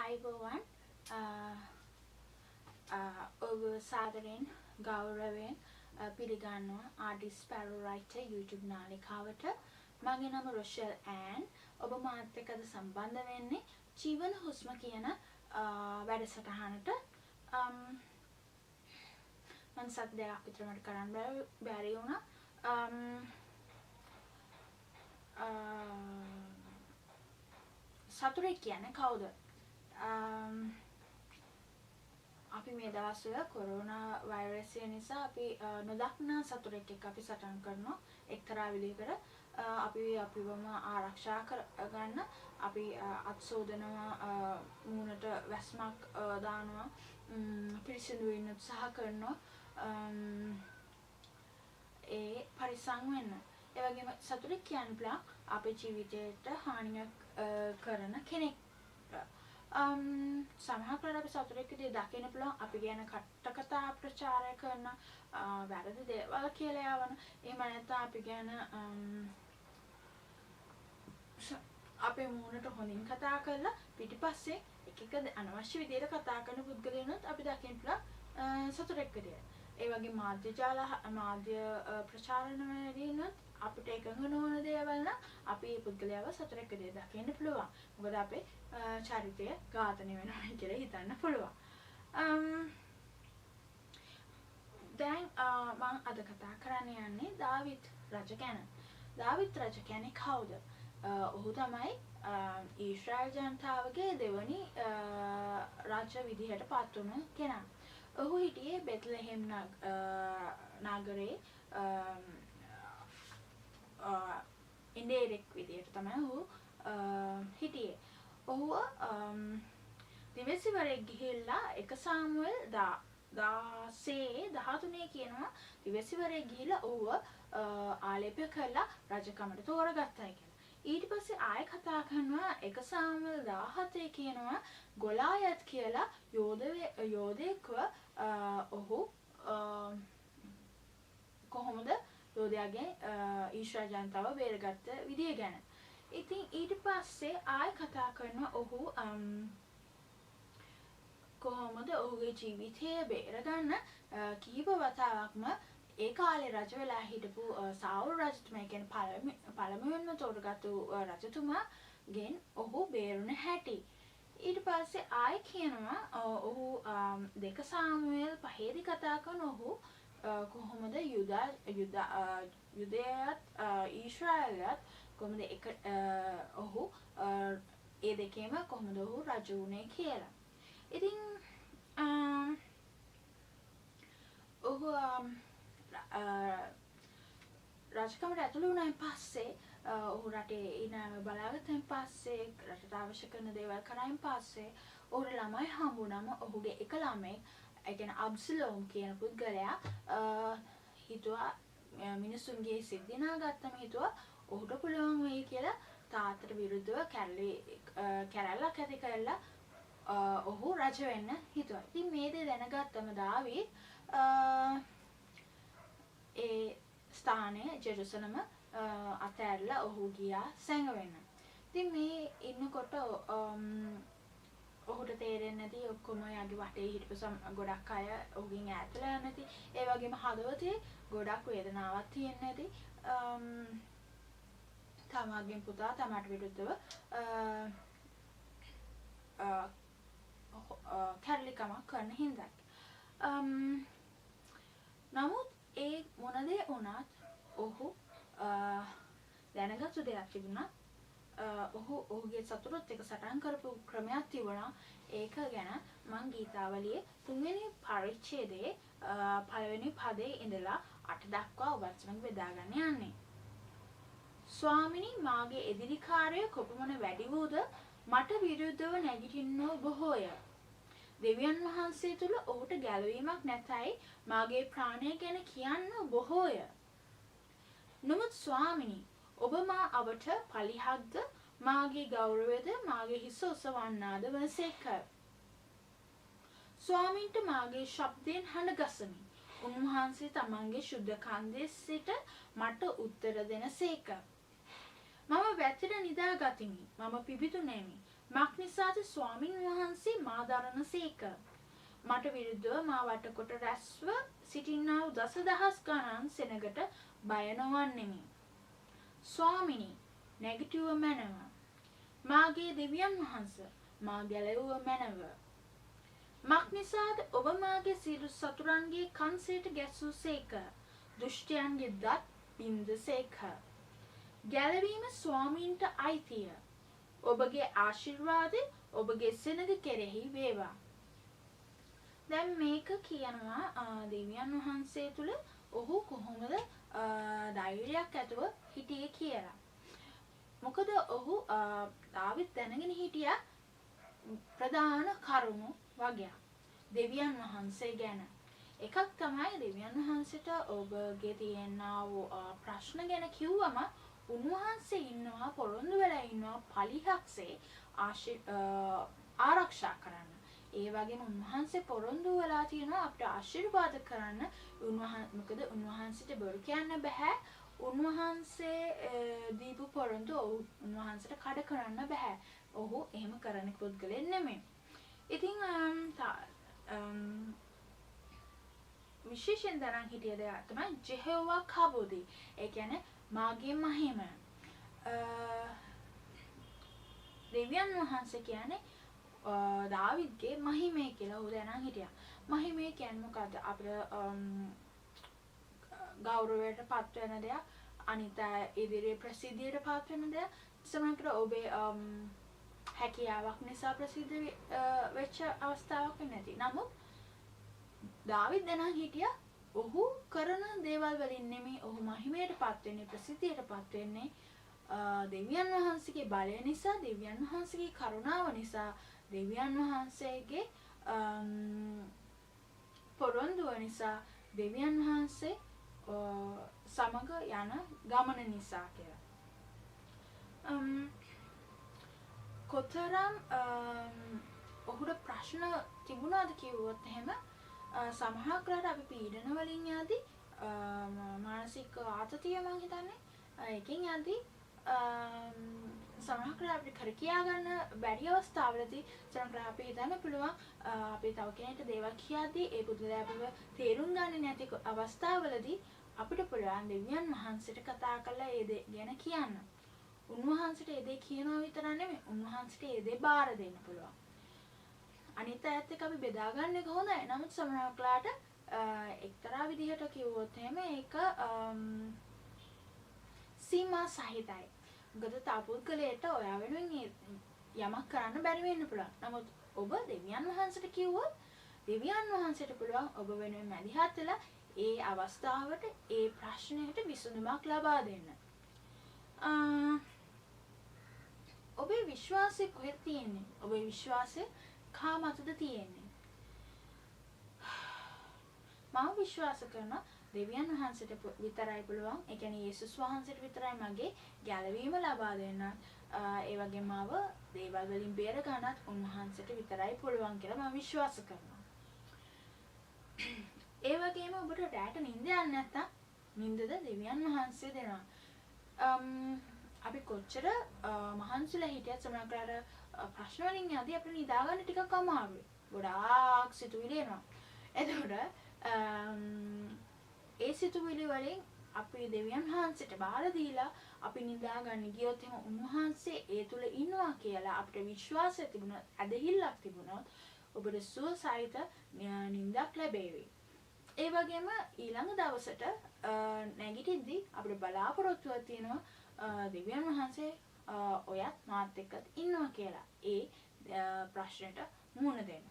ආයුබෝවන්. ඔබ සාදරයෙන් ගෞරවයෙන් පිළිගන්නවා ආටිස් පැරෝ රයිටර් YouTube නාලිකාවට. මගේ නම රොෂෙල් ඈන්. ඔබ මාත් එක්ක අද සම්බන්ධ වෙන්නේ ජීවන හුස්ම කියන වැඩසටහනට. මං සති දෙකක් විතර මට කරන්න බැරි වුණා. සතුරෙක් කියන්නේ කවුද? අපි මේ දවස්වල කොරෝනා වෛරසය නිසා අපි නොදක්නා සතුරෙක් එක්ක අපි සටන් කරනවා. එක්තරා විදිහකට අපි අපිවම ආරක්ෂා කරගන්න අපි අත් සෝදනවා, මූණට වැස්මක් දානවා, පිරිසිදු වෙන්න උත්සාහ කරනවා, ඒ පරිස්සම් වෙන්න. ඒ වගේම සතුරෙක් කියන්න පුළුවන් අපේ ජීවිතයට හානියක් කරන කෙනෙක්. සමහරක් වෙලාවට අපි සතුරෙක් විදිහට දකින්න පුළුවන් අපි ගැන කට්ට කතා ප්‍රචාරය කරන, වැරදි දේවල් කියලා යවන, එහෙම නැත්නම් අපි ගැන අපේ මූණට හොඳින් කතා කරලා පිටිපස්සේ එක එක අනවශ්‍ය විදිහට කතා කරන පුද්ගලයනුත් අපි දකින්න පුළුවන් සතුරෙක් විදිහට. ඒ වගේ මාධ්‍ය ජාල මාධ්‍ය ප්‍රචාරණ වලිනුත් අපිට එකඟ නොවන දේවල් නම් අපි මේ පුද්ගලයාව සතුරෙක් විදිහට දකින්න පුළුවන්. මොකද අපේ චරිතය ඝාතනය වෙනවා කියලා හිතන්න පුළුවන්. දැන් මං අද කතා කරන්න යන්නේ දාවිත් රජ ගැන. දාවිත් රජ කියන්නේ කවුද? ඔහු තමයි ඊශ්‍රායල් ජනතාවගේ දෙවනි රජ විදිහට පත් වුණු කෙනා. ඔහු හිටියේ බෙත්ලහෙම් නගරේ ඉන්ඩේරෙක් විදිහට තමයි ඔහු හිටියේ. ඔහුව දිවසිවරයෙක් ගිහිල්ලා 1 සාමුවෙල් 16:13 කියනවා දිවසිවරයෙක් ගිහිල්ලා ඔහුව ආලේප කරලා රජකමට තෝරගත්තයි කියලා. ඊට පස්සේ ආයෙ කතා කරනවා 1 සාමුවෙල් 17 කියනවා ගොලායත් කියලා යෝධයෙක්ව ඔහු කොහොමද යෝධයාගෙන් ඊශ්‍රායල් ජනතාව බේරගත්ත විදිය ගැන. ඉතින් ඊට පස්සේ ආයෙ කතා කරනවා ඔහු කොහොමද ඔහුගේ ජීවිතය බේරගන්න කිහිප වතාවක්ම ඒ කාලේ රජ වෙලා හිටපු සාවුල් රජතුමා, ඒ කියන්නේ පළමුවෙන්ම තෝරගත්තු රජතුමාගෙන් ඔහු බේරුණ හැටි. ඊට පස්සේ ආයෙ කියනවා ඔහු 2 සාමුවෙල් 5 කතා කරන ඔහු කොහොමද යුදයත් ඊශ්‍රායලයත් කොහොමද එක ඔහු ඒ දෙකේම කොහොමද ඔහු රජ වුණේ කියලා. ඉතින් ඔහු රජකමට ඇතුළු වුණාන් පස්සේ ඔහු රටේ ඉනාම බලාගත්තන් පස්සේ රටට අවශ්‍ය කරන දේවල් කරායින් පස්සේ ඔහුට ළමයි හම්බුනම ඔහුගේ එක ළමෙක්, ඒ කියන්නේ අබ්සලෝම් කියන පුද්ගලයා හිතුවා මිනිසුන්ගේ සිත් දිනාගත්තම හිතුවා ඔහුට පුළුවන් වෙයි කියලා තාත්තට විරුද්ධව කැරැල්ලක් ඇති කරලා ඔහු රජ වෙන්න හිතුවා. ඉතින් මේ දේ දැනගත්තම දාවිත් ඒ ස්ථානය ජෙරුසලම අතෑරලා ඔහු ගියා සැඟවෙන්න. ඉතින් මේ ඉන්නකොට ඔහුට තේරෙන්නේ නැති ඔක්කොම එයාගේ වටේ හිටපු ගොඩක් අය ඔහුගෙන් ඈත් වෙලා යන්නේ නැති, ඒ වගේම හදවතේ ගොඩක් වේදනාවක් තියෙන්නේ නැති, තමාගේ පුතා තමාට විරුද්ධව කැරලිකමක් කරන හින්දා. නමුත් ඒ මොන දේ වුණත් ඔහු දැනගත්තු දෙයක් තිබුණා. ඔහු ඔහුගේ සතුරුත් එක්ක සටන් කරපු ක්‍රමයක් තිබුණා. ඒක ගැන මං ගීතාවලියේ 3 වෙනි පරිච්ඡේදයේ පළවෙනි පදයේ ඉඳලා 8 දක්වා ඔබත් සමග බෙදා ගන්න යන්නේ. ස්වාමිනී, මාගේ එදිරිකාරය කොපමණ වැඩි වූද මට විරුද්ධව නැගිටින්නෝ බොහෝය. දෙවියන් වහන්සේ තුළ ඔහුට ගැලවීමක් නැතයි මාගේ ප්‍රාණය ගැන කියන්න බොහෝය. නමුත් ස්වාමිනී, ඔබ මා අවට පලිහක්ද මාගේ ගෞරවයද මාගේ හිස ඔසවන්නාද වනසේක. ස්වාමීන්ට මාගේ ශබ්දයෙන් හඬ ගසමි. උන්වහන්සේ තමන්ගේ ශුද්ධ කන්දේ සිට මට උත්තර දෙනසේක. මම වැතිර නිදා ගතිමි. මම පිබිදුනේමි. මක් නිසාද ස්වාමින් වහන්සේ මා දරන සේක. මට විරුද්ධව මා වටකොට රැස්ව සිටින්නා වූ දසදහස් ගණන් සෙනගට බය නොවන්නෙමි. ස්වාමිනී, නැගිටුව මැනව. මාගේ දෙවියන් වහන්ස, මා ගැලවුව මැනව. මක් නිසාද ඔබ මාගේ සියලු සතුරන්ගේ කන්සේට ගැසූ සේක. දුෂ්ටයන්ගේ දත් බින්ද සේක. ගැලවීම ස්වාමීන්ට අයිතිය. ඔබගේ ආශිර්වාදය ඔබගේ සෙනග කෙරෙහි වේවා. දැන් මේක කියනවා දෙවියන් වහන්සේ තුළ ඔහු කොහොමද ධෛර්යයක් ඇතුව හිටියේ කියලා. මොකද ඔහු දාවිත් දැනගෙන හිටියා ප්‍රධාන කරුණු වගයක් දෙවියන් වහන්සේ ගැන. එකක් තමයි දෙවියන් වහන්සේට ඔබගේ තියෙනා වූ ප්‍රශ්න ගැන කිව්වම උන්වහන්සේ ඉන්නවා, පොරොන්දු වෙලා ඉන්නවා පලිහක්සේ ආරක්ෂා කරන්න. ඒ වගේම උන්වහන්සේ පොරොන්දු වෙලා තියෙනවා අපිට ආශිර්වාද කරන්න. මොකද උන්වහන්සේට බොරු කියන්න බෑ. උන්වහන්සේ දීපු පොරොන්දු උන්වහන්සේට කඩ කරන්න බෑ. ඔහු එහෙම කරන පුද්ගලයෙක් නෙමෙයි. ඉතින් විශේෂයෙන් දැනන් හිටිය දෙයක් තමයි ජෙහෝවා කබෝදි. ඒ කියන්නේ මාගේ මහිම. දෙවියන් වහන්සේ කියන්නේ දාවිද්ගේ මහිමය කියලා ඔහු දැනන් හිටියා. මහිමය කියන්නේ මොකද්ද? අපිට ගෞරවයට පත් වෙන දෙයක්, අනිත් අය ඉදිරියේ ප්‍රසිද්ධියට පත් වෙන දෙයක්. සමහරවිට ඔබේ හැකියාවක් නිසා ප්‍රසිද්ධ වෙච්ච අවස්ථාවක් වෙන්නේ නැති. නමුත් දාවිද් දැනන් හිටියා ඔහු කරන දේවල් වලින් නෙමෙයි ඔහු මහිමයට පත් වෙන්නේ, ප්‍රසිද්ධියට පත් වෙන්නේ දෙවියන් වහන්සේගේ බලය නිසා, දෙවියන් වහන්සේගේ කරුණාව නිසා, දෙවියන් වහන්සේගේ පොරොන්දුව නිසා, දෙවියන් වහන්සේ සමග යන ගමන නිසා කියලා. කොතරම් ඔහුට ප්‍රශ්න තිබුණාද කිව්වොත් එහෙම, සමහරක් වෙලාවට අපි පීඩන වලින් යද්දි, මානසික ආතතිය මං හිතන්නේ ඒකෙන් යද්දි, සමහරක් වෙලාවට අපිට කර කියා ගන්න බැරි අවස්ථාවලදී සමහරක් වෙලාවට අපි හිතන්න පුළුවන් අපි තව කෙනෙක්ට දේවල් කියද්දි ඒ පුද්ගලයා අපිව තේරුම් ගන්නේ නැති අවස්ථාවලදී අපිට පුළුවන් දෙවියන් වහන්සේට කතා කරලා ඒ දේ ගැන කියන්න. උන්වහන්සේට ඒ දේ කියනවා විතරක් නෙමෙයි, උන්වහන්සේට ඒ දේ බාර දෙන්න පුළුවන්. අනිත් අයත් එක්ක අපි බෙදා ගන්න එක හොඳයි. නමුත් සමහරක් වෙලාවට එක්තරා විදිහට කිව්වොත් එහෙම ඒක සීමා සහිතයි. මොකද තව පුද්ගලයාට ඔයා වෙනුවෙන් යමක් කරන්න බැරි වෙන්න පුළුවන්. නමුත් ඔබ දෙවියන් වහන්සේට කිව්වොත් දෙවියන් වහන්සේට පුළුවන් ඔබ වෙනුවෙන් මැදිහත් වෙලා ඒ අවස්ථාවට ඒ ප්‍රශ්නයට විසඳුමක් ලබා දෙන්න. ඔබේ විශ්වාසය කොහෙද තියෙන්නේ? ඔබේ විශ්වාසය කා මතද තියෙන්නේ? මම විශ්වාස කරනවා දෙවියන් වහන්සේට විතරයි පුළුවන්. ඒ කියන්නේ යේසුස් වහන්සේට විතරයි මගේ ගැලවීම ලබා දෙන්න. ඒ වගේම මාව දේවල් වලින් බේර ගන්නත් උන්වහන්සේට විතරයි පුළුවන් කියලා මම විශ්වාස කරනවා. ඒ වගේම ඔබට රැට නිින්ද යන්නේ නැත්තම් නිින්දද දෙවියන් වහන්සේ දෙනවා. අපි කොච්චර මහන්සිලා හිටියත් සමහරක් වෙලාවට ප්‍රශ්න වලින් යද්දී අපිට නිදා ගන්න ටිකක් අමාරුයි. ගොඩාක් සිතුවිලි එනවා. එතකොට ඒ සිතුවිලි වලින් අපි දෙවියන් වහන්සේට බාර දීලා අපි නිදා ගන්න ගියොත් එහෙම උන්වහන්සේ ඒ තුල ඉන්නවා කියලා අපිට විශ්වාසය තිබුණොත්, ඇදහිල්ලක් තිබුණොත් ඔබට සුවසහිත නිින්දක් ලැබේවි. ඒ වගේම ඊළඟ දවසට නැගිටිද්දී අපිට බලාපොරොත්තුවක් තියෙනවා දෙවියන් වහන්සේ ඔයත් මාත් එක්කත් ඉන්නවා කියලා. ඒ ප්‍රශ්නෙට මුහුණ දෙන්න.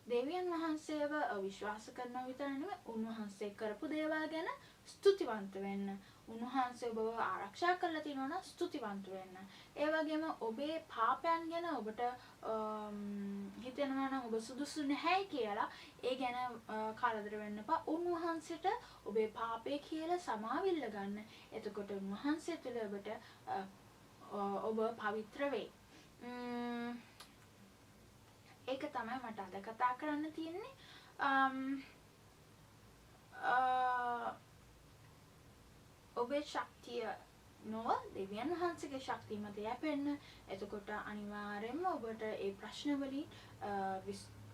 දෙවියන් වහන්සේව විශ්වාස කරනවා විතර නෙමෙයි, උන්වහන්සේ කරපු දේවල් ගැන ස්තුතිවන්ත වෙන්න. උන්වහන්සේ ඔබව ආරක්ෂා කරලා තියෙනවා නම් ස්තුතිවන්ත වෙන්න. ඒ වගේම ඔබේ පාපයන් ගැන ඔබට හිතෙනවා නම් ඔබ සුදුසු නැහැයි කියලා, ඒ ගැන කරදර වෙන්න එපා. උන්වහන්සේට ඔබේ පාපය කියලා සමාවිල්ල ගන්න. එතකොට උන්වහන්සේ තුළ ඔබට ඔබ පවිත්‍ර වෙයි. ඒක තමයි මට අද කතා කරන්න තියෙන්නේ. ඔබේ ශක්තිය නොව දෙවියන් වහන්සේගේ ශක්තිය මත යැපෙන්න. එතකොට අනිවාර්යයෙන්ම ඔබට ඒ ප්‍රශ්න වලින්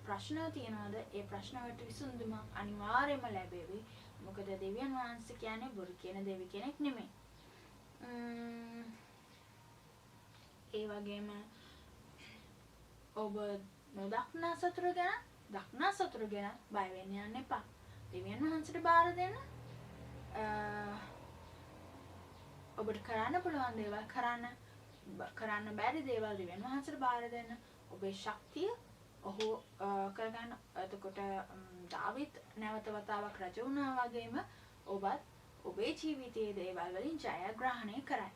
ප්‍රශ්න තියනවාද ඒ ප්‍රශ්න වලට විසඳුමක් අනිවාර්යයෙන්ම ලැබේවි. මොකද දෙවියන් වහන්සේ කියන්නේ බොරු කියන දෙවි කෙනෙක් නෙමෙයි. ඒ වගේම ඔබ නොදක්නා සතුරු ගැන දක්නා සතුරු ගැන බය වෙන්න යන්න එපා. දෙවියන් වහන්සේට බාර දෙන්න. ඔබට කරන්න පුළුවන් දේවල් කරන්න, කරන්න බැරි දේවල් දෙවියන් වහන්සේට බාර දෙන්න. ඔබේ ශක්තිය ඔහු කරගන්න. එතකොට දාවිත් නැවත වතාවක් රජ වුණා වගේම ඔබත් ඔබේ ජීවිතයේ දේවල් වලින් ජයග්‍රහණය කරයි.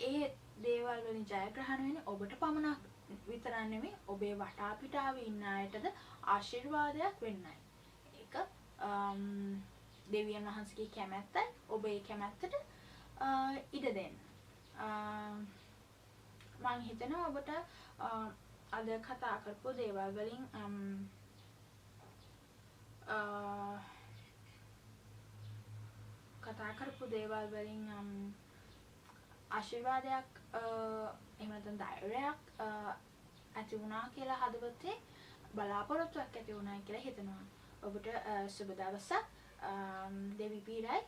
ඒ දේවල් වලින් ජයග්‍රහණ වෙන්නේ ඔබට පමණක් විතරක් නෙමෙයි, ඔබේ වටා පිටාවේ ඉන්න අයටද ආශිර්වාදයක් වෙන්නයි. ඒක දෙවියන් වහන්සේගේ කැමැත්තයි. ඔබ ඒ කැමැත්තට ඉඩ දෙන්න. මං හිතනවා ඔබට අද කතා කරපු දේවල් වලින් ආශිර්වාදයක් එහෙම නැත්නම් ධෛර්යයක් ඇති වුණා කියලා, හදවතේ බලාපොරොත්තුවක් ඇති වුණා කියලා හිතනවා. ඔබට සුබ දවසක්. දෙවි පීඩයි.